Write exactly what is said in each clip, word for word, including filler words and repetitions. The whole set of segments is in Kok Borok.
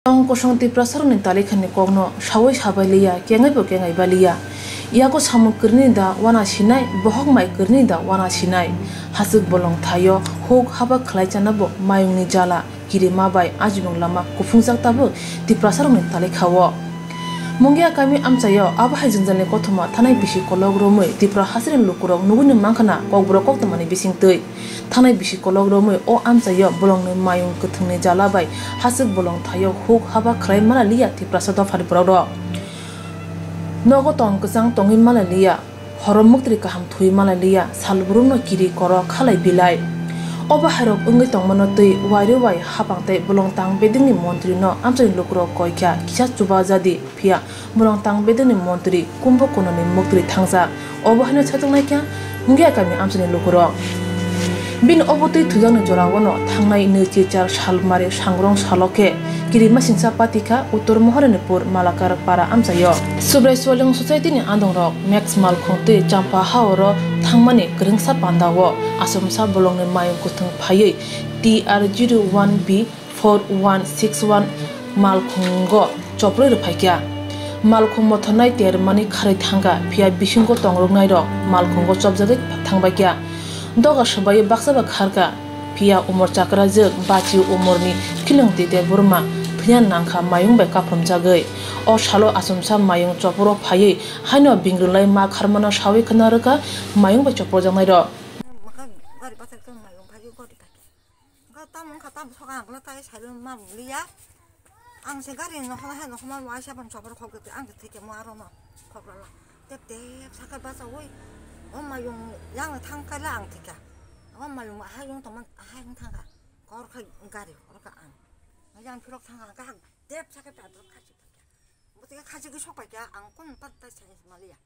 Tong kosong Tiprasarokni talikhani kokno sawi sabai liya, kengaibo kengai ba liya. Yago samung kwrwini da wana sinai, bohok mai kwrwini da wana sinai. Haswk bolong thaio, huk haba khlai chanabo mayungni jala, kirima bai ajibong lama kuphungjak tabuk Tiprasarokni talikha-o. Mungia kami amchaio abo hai jwngjalni kothoma thanai bisi kolok romwi Tipra hasteni lukurok nugwini mankhana kokborok koktwmani bisingtwi. Thanai bisi kolok romwi o amchaio bolongni mayung kwthwngni jala bai haswk bolong thaio huk haba khlai mala liya Tiprasa dophani borok rok. Nogo tong kwchang tongwi mala liya, horo muktri kaham thwi mala liya, sal brumno kiri koro khalai bilai. Obo hairok wngwi tongmano twi wairwi wai hapang tei bolong tang bedengni montrino amchaini lukurok koi kha kisa chuba jadi. Phiya bolong tang bedengni montri Kumbakonani muktri thangjak. Obo haino saitok naikha Mungia kami amchaini lukurok. Bini obo twi thwijakni jorao no thangnai nwi chichar salmari sangrong salo khe kirima singsa patikha Uttor Moharanipur Malakar para amchaio. Subrai Swaliung Society ni andongrok Max Malkhung twi Champa haoro thangmani kwrwngsa pandao asomsa bolongni mayung kwthwng phaiwi T R zero one B four one six one malkhungo choprwi rwphaikha. Malkhung mothornai termani kharwi thangkha, phiya bisingo tongrwknairok malkhungo chopjagwi thangbaikha. Doga swbaiwi baksa ba kharkha, phiya umor chakrajwk bachi umorni Khilongti Debbarma phiya nangkha mayung bai kaphrumjagwi. O salo achomsa mayung choporo phaiwi haino bingrwnlai ma kharmano sawi khna rwkha mayung bai choporjaknairok. Mwkhang gari bachai tong mayung phaiwi gori kha. Ga tamo wngkha, tamo soka ang le tai sai ma liya. Ang se gari no hona hai no homa waisa ban chopor khok de ang thike mo aro no khok la. Tep tep saka basa oi. O mayung yang thang kai la ang thika. O mayung hai yung tongman hai yung thang ka. Kor khai gari kor ka ang. Yang phirok thang ka ga tep saka ta dor khachi thika. Bo te khachi gi sok pai ka ang kun pat tai sai ma liya.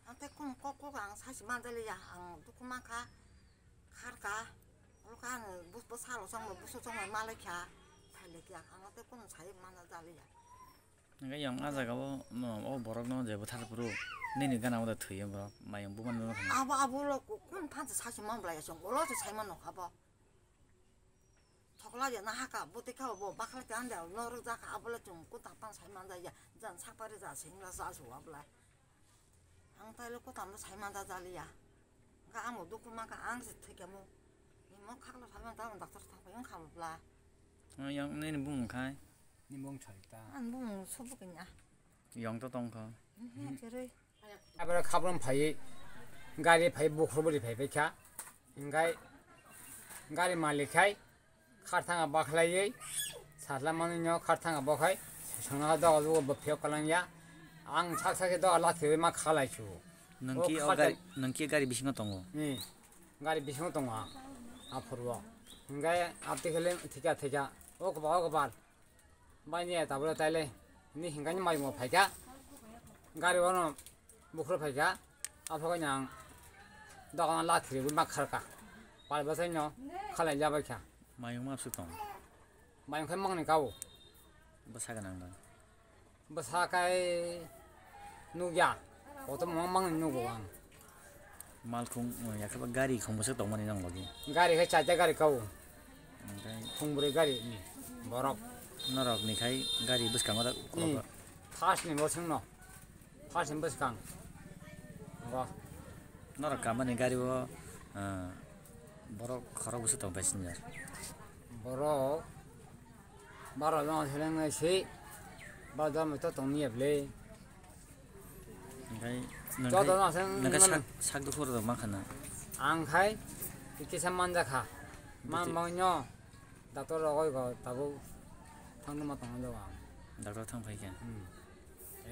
Ang tei kung kok kok ang sachi manjaliya, ang dukhu mankha, kharkha, olo khe ang bus bwsalo chongma busu chongma malaikha, phailaikhya, ang tei kung sai manjaliya. Hingke yang a jaga o, no, o borok no je bwthar phuru nini gana o da thwiyo borok, mayung buma no. Abo, abo lo kung phan sachi manblaiya chong, olo se sai mano kha bo. Thokla ya na haka, bo te kha bo bakla te ande, no rok jaka, abo le chong kung tang tang sai manjaliya, jan sakpari ja singla sa su abla. Ang taile kotamno sai manda jaliya. Hingke amo dukhu mankha ang se thwikemo. Imo khaklo sai manda ang doctor thangpai wngkha bwla. O yang nini bumung khai? Ni bumung chari ta. Ang bumung sobo kanya. Yong to tongkha. Mhm, cheroi. Abra khabrom phai gari phai bukhro bori phai phai kha. Hingke gari malik khai. Kharthanga bakhlaiwi satla manwino kharthanga bokhai songno doga dogo bwphiyok kwlangya. Ang sak sak doga lakhirwi ma khalaisu. Nwng ki o gari, nwng ki gari bisingo tongo? Ni gari bisingo tongo ang, aphuru o. Hingke abti khele thika thika o kwbal o kwbal. Baini tabule taile ni hingkani mayungo phaikha. Gari ono bukhro phaikha, aphakhe ang dogano lakhirwi ma kharkha, pal bwsaino khalai jabaikha. Mayung ma swk tong? Mayung khe mangni kao. Bwsa gwnang da? Bwsa kai nukya, kotor mang mangni nugo ang. Malkhung, yakhe ba gari khung bwswk tongmani nang logi? Gari khe chaita gari kao. Oke. Khung bwrwi gari ni borok. Norok ni khai gari bwskango da. Ni. First ni bo swngno. First ni bwskang. Bo. Norok kamani gari o, ah, borok khorok bwswk tong passenger? Borok baro jona seleng nai si. Baro jona to tong niya ble. Oke. Joto no aseng nang nang sak, sak dukhu rok mankha na. Ang khai kisa manjakha. Man bangno. Doctor rogoi go tabuk thangno ma tongna jago ang. Doctor thang phai khe? Hmm.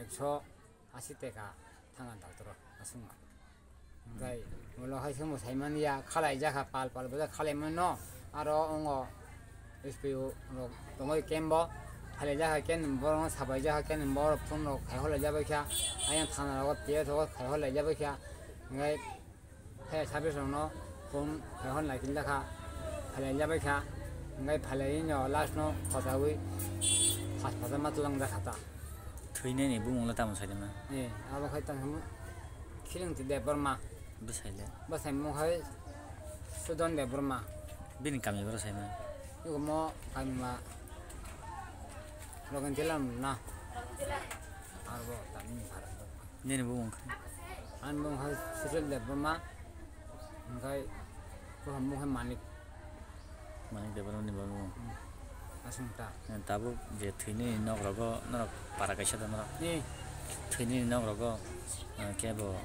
Ekso asi teka thanga doctor aswngma. Hingkai ulo hai sengbo saimani ya khalai jakha pal pal bwsa khalai mano aro ongo S P O rok tongoi camp bo khalai jakha camp ni borok no sabai jakha camp ni borok phone rok khai holai jabai kha ayang thana rogo tiya thogo khai holai jabai kha hingkai. Hai service rokno phone khai hor nai tin jakha, phalai jabai kha, hingkai phalai no last no khochaui haspatal ma twlang jakha ta. Thwinani bumung le tamo sai ma? Eh, abo khai tang himo Khilingti Debbarma. Bwsai le? Bwsai mung khai Sudon Debbarma. Bini kami boro sai ma? Iko mo kami ma Rogan Chela na. Arbo tani para. Nini bumung kha? Ani bumung hai Suchil Debbarma. Hingkai buham bumung hai Manik. Manik Debbarma ni bumung. Asung ta. Tabuk je thwini nok rogo norok para kaisa da norok. Ni. Thwini nok rogo, eh, kebo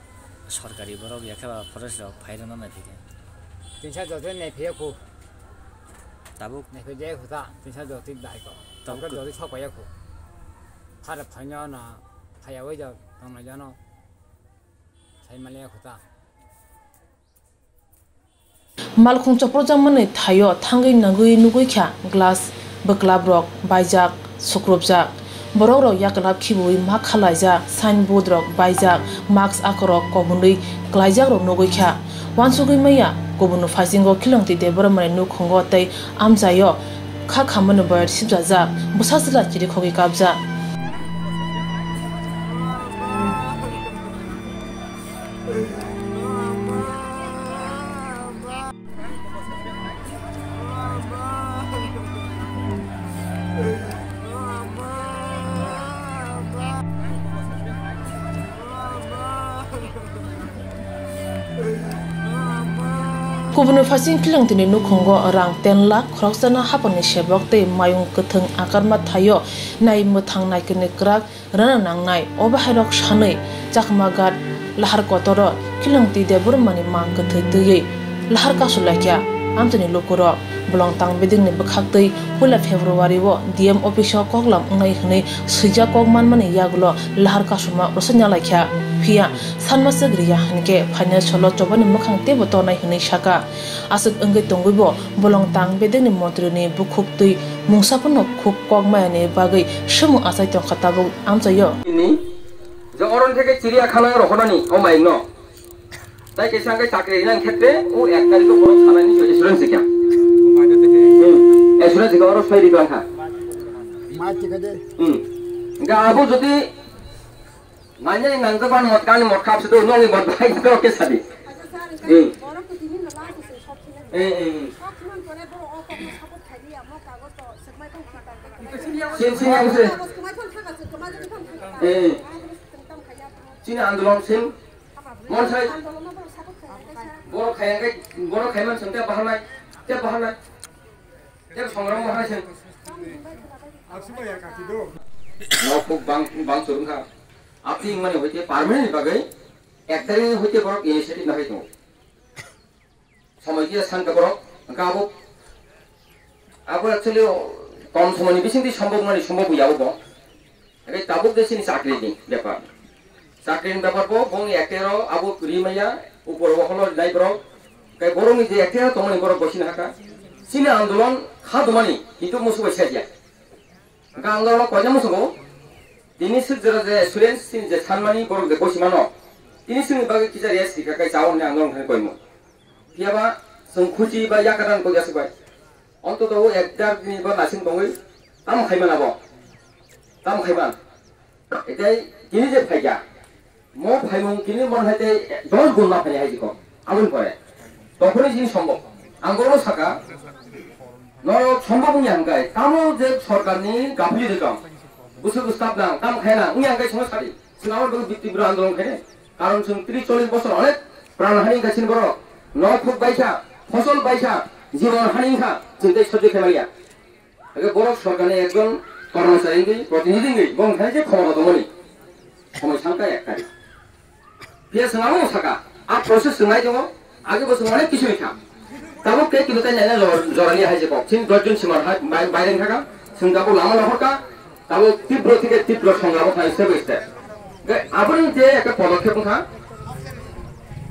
sorkari borok ya khe ba forest rok phai rwna nai phikhe. Tinsa joto nai phiya khu. Tabuk. Nai phiya khu ta, tinsa joto dai ko. Tabuk. Tabuk joto sok paya khu. Phara phaino na, phaya wai ja, tong na jano. Sai male khu ta. Malkhung chopropjakmani thaio thangwi nangwi nugwi kha glass bwklaprok baijak, sukrupjak. Borokrok yaklap khibiwi ma khalaijak, signboardrok baijak, mask akorok kobonwi klaijakrok nugwi kha. Uansugwi maya kubunni phaisinggo Khilongtwi Debbarmani nukhungo tei amchaio kha khamani boyar sibjajak, bwsa chwla chirikhogwi kapjak. Kubunni phaising Khilongtwini nukhungo rang ten lakh khoroksano haphangni sebok tei mayung kwthwng akarma thaio nai mwthang naikirni kwrak rwna nangnai. Obo hairok sanwi Chakma Ghat lahar kotoro Khilongtwi Debbarmani mang kwthwi twiwi lahar kasu laikha amchaini lukurok. Bolong tang bedekni bwkhaktwi puila February o D M office o koklam wngnai hwnwi swijak kok manmani yagulo lahar kasuma rwchapna laikha. Phiya sanma swk riya hinkhe phainai solo chobani mwkhang teibo tornai hwnwi sakha. Aswk wngwi tongwibo bolong tang bedekni montri ni bukhuk twi mungsa phano khuk kok maya ni bagwi swmung achai tongkha tabuk amchaio. Ni je oron theke chiriya khana rohorani o maikno. Tai kaisa hwnkhe chakri rinani khetre o ek tarikh o borok thanani assurance rikha. Hmm. Assurance rikha oro soi rikha kha. Hmm. Hwnkhe abo jodi Nanya ni nang jaban mot kani mot khap sudo nong ni mot bai to ke sadi. Eh. Eh, eh, eh. Sin, sin, yang se. Eh. Sini andolon sin. Mon sai. Borok khayang kai, borok khayman sengte bahanai. Te bahanai. Te songram bahanai sin. Nok bang, bang surung kha. Apni mani hoite permanent ni bagwi ek tarikh ni hoite borok initiative nahai tongo. Somoi khe sankha borok, hwnkhe abo, abo actually kom somoini bisingtwi sombok mani sombok bo yabo bo. Hwnkhe tabuk de chini chakri ni bepar. Chakri ni bepar bo, bong ek tarikh abo rimaya, upor o holo rinai borok. Kai borok ni je ek tarikh tongmani borok bo sini hakha. Chini andolon kha dumani, kintu musu bai sajya. Hwnkhe ang norokno koina muchungo, tini swk jora je students chini je sanmani borok je bosi mano, tini chini bagwi kisa rest rikha kai chao hwnwi ang norokno koimo. Phiyaba chwng khuchi ba yakarang koi aswk bai. Ontoto o ek dar ni ba nasing tongwi tamo khai mana bo? Tamo khai man? Etai tini je phaikha, Mo phaimung tini mon hai tei dos gun ma phaini hai jikok. Aboni pore. Tokhorni jini sombok. Ang bono saka, norok sombok wngya hwnkhe, tamo je sorkarni gapuli rikam. Bwswk staff nang, tam khaina, wngya hwnkhe chwngno sadi. Chwng aboni bagwi tibra andolon khainai. Karon chwng tris chollish bosor onek pran hani wngkha chini borok. Nok phuk baikha, phosol baikha, jibon hani wngkha, chwng tei sojjo khaimaliya. Age borok sorkarni ekjon kormochari wngwi, protinidhi wngwi, bo wngkha je khomoro tongmani. Somoi sangkha ek tarikh. Phiya chwng amo saka, a process chwng nai tongo, age bo chwng onek kisu wngkha. Tabuk tei kilo tai naina jor-, jorani hai je kok. Chini dosh jon sima hai bai-, baireng thaka, chwng tabuk lama nohorka, tabuk tibro thike tibro songramo thai step by step. Ge aboni je ekta podokkhep wngkha,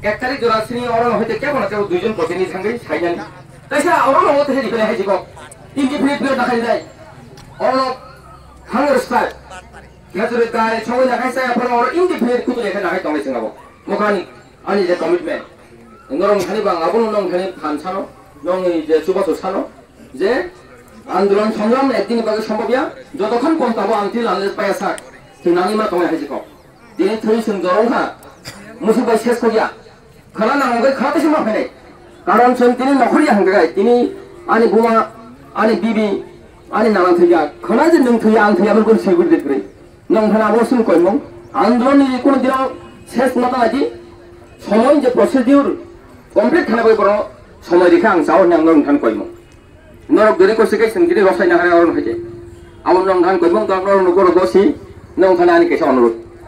ek tarikh jora sini oro no hoite kebo na kebo duijon protinidhi thangwi sainani. Kaisa oro no hote hedi pele hai je kok. Indefinite period nakhai dai. Oro hunger strike. Khachuri kai chongwi nakhai sai aphano oro indefinite kutu lekha nakhai tonglai chwng abo. Mokhani ani je commitment. Norong thani bang abo nong thani phan sano, nongni je chubachu sano, je andolon songram ekdin bagwi sombobya, jotokhon pon tabo ang til anle paya sak, thwi nangwi ma tonglai hai jikok. Tini thwi chwng jorong kha, musuk bai ses khogya. Khana nang hwnkhe khana tei se ma phainai. Karon chwng tini nokhorya hwnkhe tini ani buma, ani bibi, Ani nana thwiya, khana je nwng thwiya, ang thwiya, aboni security kwrwi. Nwng thana abo sini koimung. Androni kono dino ses mata lagi, somoy je procedure complete khana bai bono somoy rikha ang sao nang nwng than koimung. Norok dori kosi kai sengkiri rosai na hare oron haje. Abo nwng than koimung, to norok nukoro dosi, nwng thana ani kaisa onurut.